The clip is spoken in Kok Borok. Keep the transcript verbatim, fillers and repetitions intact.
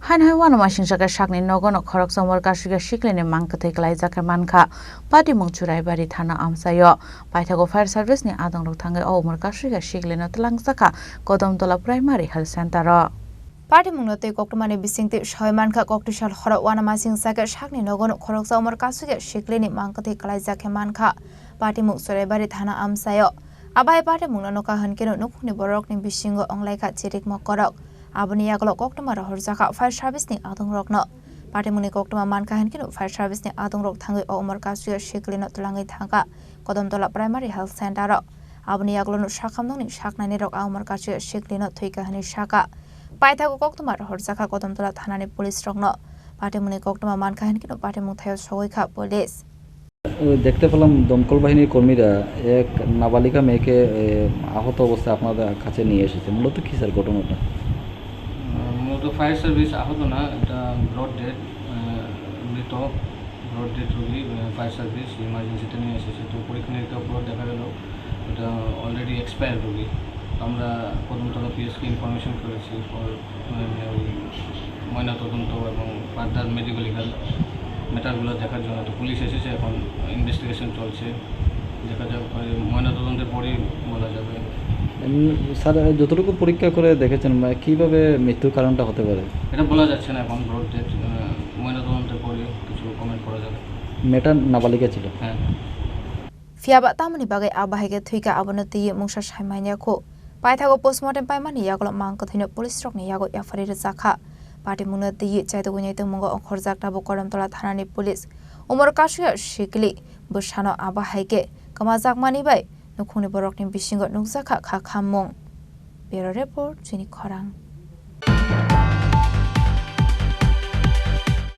Haino hai uanama singsa khe sakni nogo no khoroksa umor kasui khe siklini mang kwthwi kwlaijak khe mankha. Patimung Churaibari thana amchaio. Paithago fire service ni adongrok thangwi o umor kasui khe siklino twlangjakha Kodamtola Primary Health Center o. Patimungno twi koktwmani bisingtwi soi mankha, koktwisa horo uanama singsa khe sakni nogo no khoroksa umor kasui khe siklini mang kwthwi kwlaijak khe mankha. Patimung Churaibari thana amchaio. Abai patimungno nukha hwnkhe no nukhungni borokni bisingo wnglaikha chirik mokorok. Aboni yagulo koktwma rohorjakha fire service ni adongrokno. Patimungni koktwma mankha hwnkhe no fire service ni adongrok thangwi o umor kasui siklino twlangwi thangkha Kodamtola Primary Health Center o. Aboni yagulo no sakhamnokni saknainirok a umor kasui siklino thwikha hwnwi sakha. Paithago koktwma rohorjakha Kodamtola thanani police rokno. Patimungni koktwma mankha hwnkhe no patimung thaio sogwi kha police. দেখতে পেলাম দমকল বাহিনীর কর্মীরা এক নাবালিকা মেয়েকে, এ, আহত অবস্থায় আপনাদের কাছে নিয়ে এসেছে। মূলত কি স্যার ঘটনাটা? আহ, মূলত ফায়ার সার্ভিস আহত না, এটা ব্রড ডেড, আহ, মৃত ব্রড ডেড রোগী, আহ, ফায়ার সার্ভিস ইমার্জেন্সিতে নিয়ে এসেছে। তো পরীক্ষা নিরীক্ষার পর দেখা গেল এটা অলরেডি এক্সপায়ার রোগী। তো আমরা কদমতলা পিএসকে ইনফরমেশন করেছি, পর, আহ, ওই ময়নাতদন্ত এবং ফার্দার মেডিকেল লিগাল ম্যাটারগুলো দেখার জন্য। তো পুলিশ এসেছে, এখন ইনভেস্টিগেশন চলছে, দেখা যাক, ওই ময়নাতদন্তের পরেই বলা যাবে। এমনি স্যার, যতটুকু পরীক্ষা করে দেখেছেন, মানে, কিভাবে মৃত্যুর কারণটা হতে পারে? এটা বলা যাচ্ছে না এখন, ব্রড ডেড, আহ, ময়নাতদন্তের পরে কিছু কমেন্ট করা যাবে। মেয়েটা নাবালিকা ছিল? হ্যাঁ, হ্যাঁ। Phiya ba tamoni bagwi a bahai khe thwikha, abono twiwi mungsa sai manya kho. Paithago postmortem paimani yagulo mang kwthwino police rokni yago F I R rwjakha. Patimungno twiwi chaitugwi naitugmungo ongkhorjak tabuk Kodamtola thanani police. Umor kasui sikli bwsano a bahai khe kwmajakmani bai nukhungni borokni bisingo nukjakha kha khammung. Bureau Report, Chini Khorang.